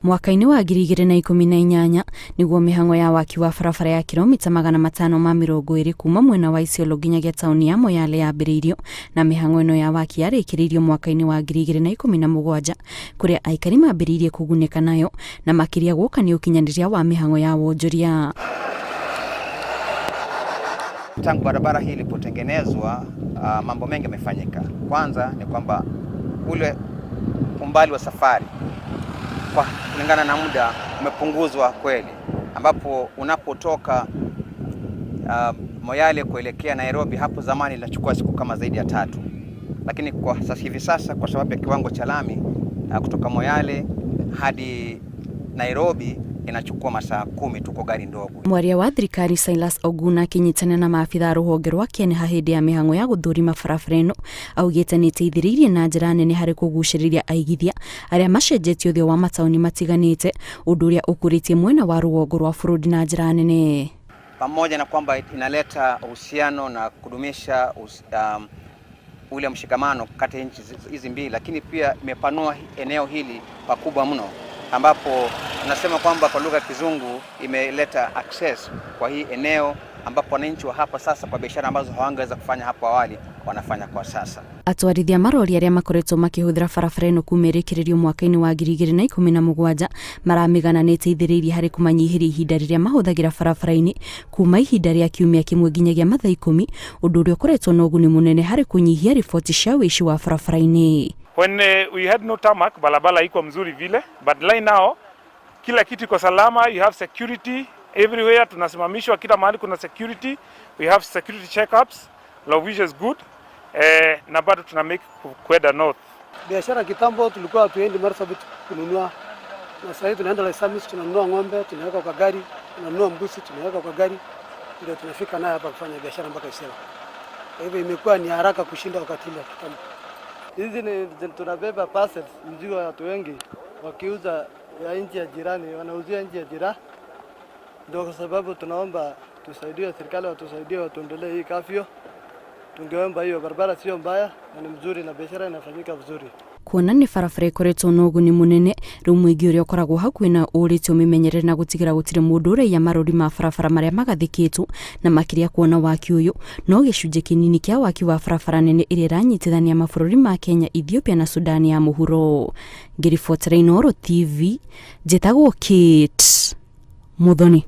Mwaka-inĩ wa 2018 nĩguo mĩhang'o ya waki wa barabara ya kilomita 520 kuma mwena wa Isiolo nginyagia taũni ya Moyale yambĩrĩirio, na mĩhang'o ĩno ya waki yarĩkĩrĩirio mwaka-inĩ wa 2017, kũrĩa aikari mambĩrĩirie kũgunĩka nayo, na makĩria gwoka nĩ ũkinyanĩria wa mĩhang'o ya wonjoria. Tangu barabara hii ilipotengenezwa, mambo mengi yamefanyika. Kwanza ni kwamba ule umbali wa safari kwa kulingana na muda umepunguzwa kweli, ambapo unapotoka Moyale kuelekea Nairobi hapo zamani inachukua siku kama zaidi ya 3, lakini kwa sasa hivi sasa kwa sababu ya kiwango cha lami, kutoka Moyale hadi Nairobi inachukua masaa 10 tu kwa gari ndogo. Mwaria wa thirikari Silas Oguna akĩnyitanĩra na maabitha a rũhonge rwa KENHA hĩndĩ ya mĩhang'o ya gũthũrima barabara ĩno, augĩte nĩ ĩteithĩrĩirie na njĩra nene harĩ kũgucĩrĩria aigithia arĩa macenjetie ũthiũ wa mataũni matiganĩte, ũndũ ũrĩa ũkũrĩtie mwena wa rũgongo rwa bũrũri na njĩra nene. Pamoja na kwamba inaleta uhusiano na kudumisha ule mshikamano kati ya nchi hizi mbili, lakini pia imepanua eneo hili pakubwa mno, ambapo tunasema kwamba kwa lugha ya Kizungu imeleta access kwa hii eneo, ambapo wananchi wa hapa sasa kwa biashara ambazo hawangeweza kufanya hapo awali wanafanya kwa sasa. Atwarithia marori arĩa makoretwo makĩhũthĩra barabara ĩno kuma ĩrĩkĩrĩrio mwaka-inĩ wa 2017 maramĩgana nĩ ĩteithĩrĩirie harĩ kũmanyihĩria ihinda rĩrĩa mahũthagĩra barabara-inĩ kuma ihinda rĩa kiumia kĩmwe nginyagia mathaa 10, ũndũ ũrĩa ũkoretwo na ũguni mũnene harĩ kũnyihia riboti cia ũici wa barabara-inĩ. When we had no tarmac, barabara iko mzuri vile, but right now kila kitu iko salama, you have security everywhere, tunasimamishwa kila mahali kuna security, we have security checkups, which is good. Na bado tuna make kwenda north. Biashara kitambo tulikuwa hatuendi Marsabit kununua, na sasa hivi tunaenda Laisamis, tunanunua ng'ombe tunaweka kwa gari, tunanunua mbuzi tunaweka kwa gari, ndio tunafika naye hapa kufanya biashara mpaka Isiolo. Kwa hivyo imekuwa ni haraka kushinda wakati ile kitambo. Hizi ni tunabeba parcels, mzigo wa watu wengi wakiuza ya nchi ya jirani, wanauzia nchi ya jirani. Ndio kwa sababu tunaomba tusaidiwe, serikali watusaidie, watuondolee hii curfew. Tungeomba hiyo barabara sio mbaya na ni mzuri na biashara inafanyika vizuri. Kuona nĩ barabara ĩkoretwo na ũguni mũnene, rĩu mũingĩ ũrĩa ũkoragwo hakuhĩ na ũrĩtio ũmĩmenyerere na gũtigĩra gũtirĩ mũndũ ũraiya marori ma barabara marĩa magathĩkĩtwo, na makĩria kuona waki ũyũ no gĩcunjĩ kĩnini kĩa waki wa barabara nene ĩrĩa ĩranyitithania mabũrũri ma Kenya, Ethiopia na Sudan ya mũhuro. Ngĩribotera Inooro TV, njĩtagwo Kate Muthoni.